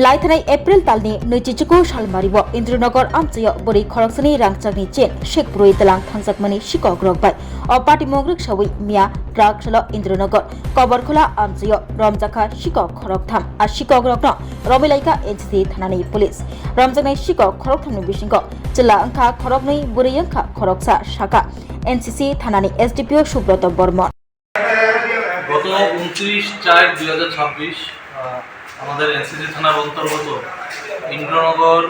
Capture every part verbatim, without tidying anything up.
Laithanai April talni nwichichuku salmario Indranagar amchaio bwrwi khoroksani rangchakni chain sekbrwi tlang thangjakmani sikokrok bai o patimung rwksawi miya truck salo Indranagar Koborkhola amchaio romjakha sikok khoroktham. A sikokrokno romwi laikha N C C thanani police. Romjaknai sikok khorokthamni bisingo chwla wngkha khoroknwi, bwrwi wngkha khoroksa, sakha N C C thanani S D P O Subroto Bormon. গত ঊনত্রিশ চার দুই হাজার ছাব্বিশ, আহ, আমাদের এনসিসি থানার অন্তর্গত ইন্দ্রনগর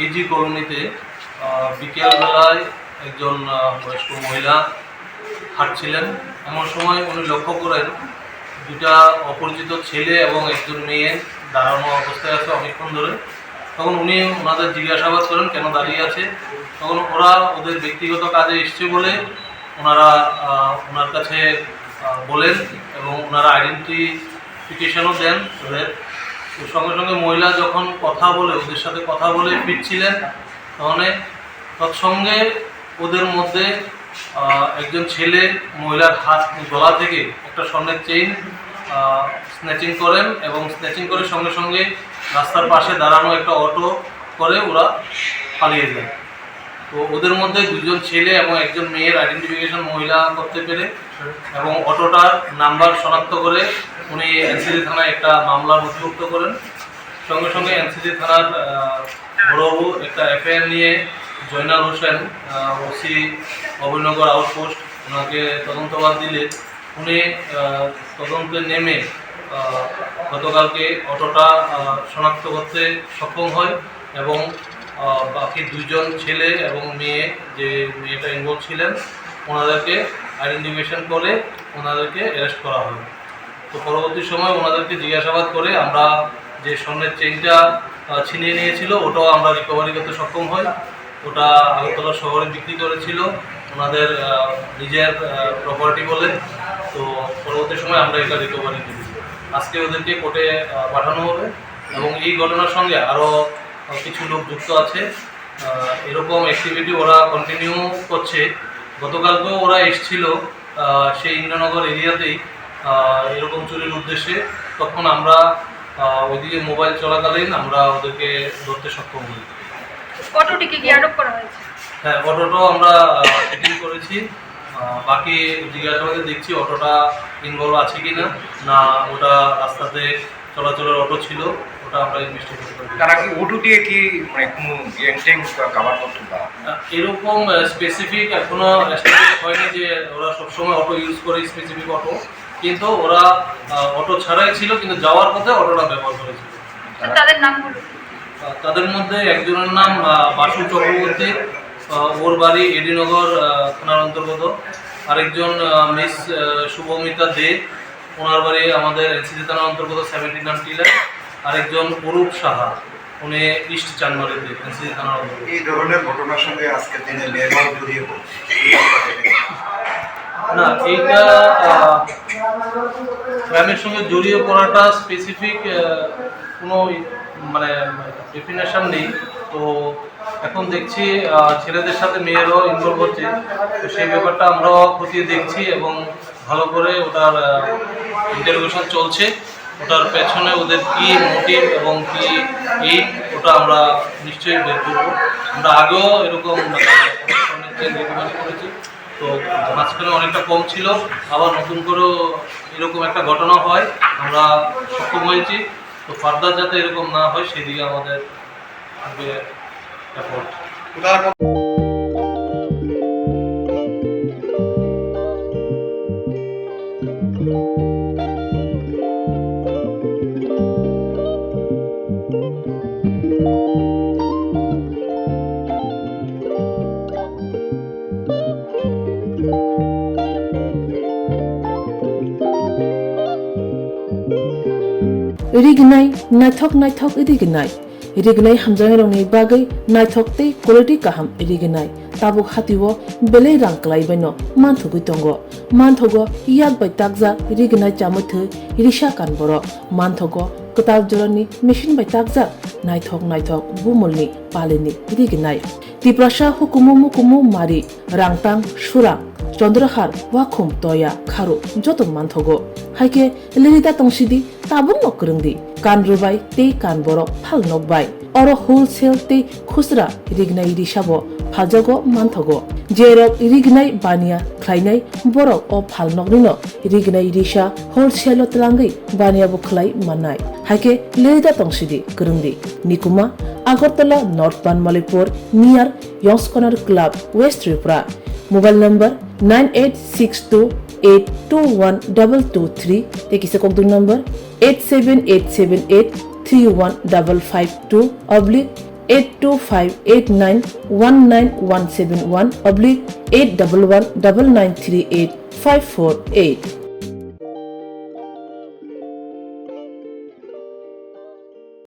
এজি কলোনিতে, আহ, বিকেলবেলায় একজন, আহ, বয়স্ক মহিলা হাঁটছিলেন। এমন সময় উনি লক্ষ্য করেন দুইটা অপরিচিত ছেলে এবং একজন মেয়ে দাঁড়ানো অবস্থায় আছে অনেকক্ষণ ধরে। তখন উনি ওনাদের জিজ্ঞাসাবাদ করেন কেন দাঁড়িয়ে আছে। তখন ওরা ওদের ব্যক্তিগত কাজে এসছে বলে ওনারা, আহ, ওনার কাছে, আহ, বলেন এবং ওনারা আইডেন্টিফিকেশনও দেন ওদের। তো সঙ্গে সঙ্গে মহিলা যখন কথা বলে, ওদের সাথে কথা বলে ফিরছিলেন, তখন তৎসঙ্গে ওদের মধ্যে, আহ, একজন ছেলে মহিলার হাত, গলা থেকে একটা স্বর্ণের চেইন, আহ, স্ন্যাচিং করেন এবং স্ন্যাচিং করে সঙ্গে সঙ্গে রাস্তার পাশে দাঁড়ানো একটা অটো করে ওরা পালিয়ে যায়। তো ওদের মধ্যে দুজন ছেলে এবং একজন মেয়ের আইডেন্টিফিকেশন মহিলা করতে পেরে এবং অটোটার নাম্বার শনাক্ত করে উনি এনসিসি থানায় একটা মামলা নথিভুক্ত করেন। সঙ্গে সঙ্গে এনসিসি থানার, আহ, বড়বাবু একটা এফআইআর নিয়ে জয়নাল হোসেন, আহ, ওসি অভয়নগর আউটপোস্ট, ওনাকে তদন্তভার দিলে উনি, আহ, তদন্তে নেমে, আহ, গতকালকে অটোটা, আহ, শনাক্ত করতে সক্ষম হয় এবং, আহ, বাকি দুইজন ছেলে এবং মেয়ে, যে মেয়েটা ইনভলভ ছিলেন, ওনাদেরকে আইডেন্টিফিকেশন করে ওনাদেরকে অ্যারেস্ট করা হয়। তো পরবর্তী সময় ওনাদেরকে জিজ্ঞাসাবাদ করে আমরা যে স্বর্ণের চেইনটা, আহ, ছিনিয়ে নিয়েছিল, ওটাও আমরা রিকভারি করতে সক্ষম হই। ওটা আগরতলা শহরে বিক্রি করেছিল ওনাদের, আহ, নিজের, আহ, প্রপার্টি বলে। তো পরবর্তী সময় আমরা এটা রিকভারি করি। আজকে ওদেরকে কোর্টে, আহ, পাঠানো হবে এবং এই ঘটনার সঙ্গে আরও, আহ, কিছু লোক যুক্ত আছে। আহ, এরকম অ্যাক্টিভিটি ওরা কন্টিনিউ করছে। গতকালকেও ওরা এসছিল, আহ, সেই ইন্দ্রনগর এরিয়াতেই, আহ, এরকম চুরির উদ্দেশ্যে। তখন আমরা, আহ, ওইদিকে মোবাইল চলাকালীন আমরা ওদেরকে ধরতে সক্ষম হই। অটোটিকে কি আটক করা হয়েছে? হ্যাঁ, অটোটাও আমরা, আহ, সিটিং করেছি। আহ, বাকি জিজ্ঞাসাবাদে দেখছি অটোটা ইনভলভ আছে কিনা, না ওটা রাস্তাতে চলাচলের অটো ছিল, ওটা আমরা ইনভেস্টিগেট করব। তারা কি অটো দিয়ে কি, মানে, কোনো গ্যাং ট্যাং কাভার করতো বা? আহ, এরকম, আহ, স্পেসিফিক এখনো এস্টাবলিশ হয়নি যে ওরা সবসময় অটো ইউজ করে, স্পেসিফিক অটো, কিন্তু ওরা, আহ, অটো ছাড়াই ছিল, কিন্তু যাওয়ার পথে অটোটা ব্যবহার করেছিল। তো তাদের নামগুলো? আহ, তাদের মধ্যে একজনের নাম, আহ, বাসু চক্রবর্তী, আহ, ওর বাড়ি এডিনগর, আহ, থানার অন্তর্গত। আরেকজন, আহ, মিস, আহ, শুভমিতা দে, ওনার বাড়ি আমাদের এনসিসি থানার অন্তর্গত সেভেন্টিন নাম টিলার। আরেকজন অরূপ সাহা, উনি ইস্ট চানমারিতে এনসিসি থানার অন্তর্গত। এই ধরনের ঘটনার সঙ্গে আজকের দিনে মেয়েরাও জড়িয়ে পড়ছে। না, এইটা, আহ, ক্রাইমের সঙ্গে জড়িয়ে পড়াটা স্পেসিফিক, আহ, কোনো, মানে, ডেফিনেশন নেই। তো এখন দেখছি, আহ, ছেলেদের সাথে মেয়েরাও ইনভলভ হচ্ছে। তো সেই ব্যাপারটা আমরাও খতিয়ে দেখছি এবং ভালো করে ওটার, আহ, ইন্টারোগেশন চলছে। ওটার পেছনে ওদের কি মোটিভ এবং কি এইম, ওটা আমরা নিশ্চয়ই বের করবো। আমরা আগেও এরকম, মানে, অনেক অনেক রিকভারি করেছি। তো মাঝখানে অনেকটা কম ছিল, আবার নতুন করেও এরকম একটা ঘটনা হয়, আমরা সক্ষম হয়েছি। তো ফার্দার যাতে এরকম না হয়, সেদিকে আমাদের থাকবে effort. Rignai, naithok naithok rignai. Rignai hamjaknairokni bagwi naithok tei quality kaham rignai. Tabuk hatio belai rang kwlaibaino manthogwi tongo. Manthogo yak bai takjak rignai chamwi thwi risa kan borok. Manthogo kwtal jorani machine bai takjak naithok naithok bumulni palini rignai. Tiprasa hukumu mukumu mari, rangtang, surang, chondrahar, wakhum, toya, kharu joto manthogo. Haikhe lirita tongsidi, tabukno kwrwngdi. kan rwbai tei kan borok phalnok bai. Oro wholesale tei khusra rignai risa bo phaljago manthogo. Jerok rignai baniya khlainai borok o phalnoknino rignai risa wholesale o twlangwi baniya bo khlai mannai. Haikhe leda tongsidi kwrwngdi Nikuma, Agartala North Panmalipur near Yong's Corner Club, West Tripura. Mobile number nine eight six two eight two one double two three tei kisa kokdwng number eight seven eight seven eight three one double five two oblique eight two five eight nine one nine one seven one oblique eight double one double nine three eight five four eight.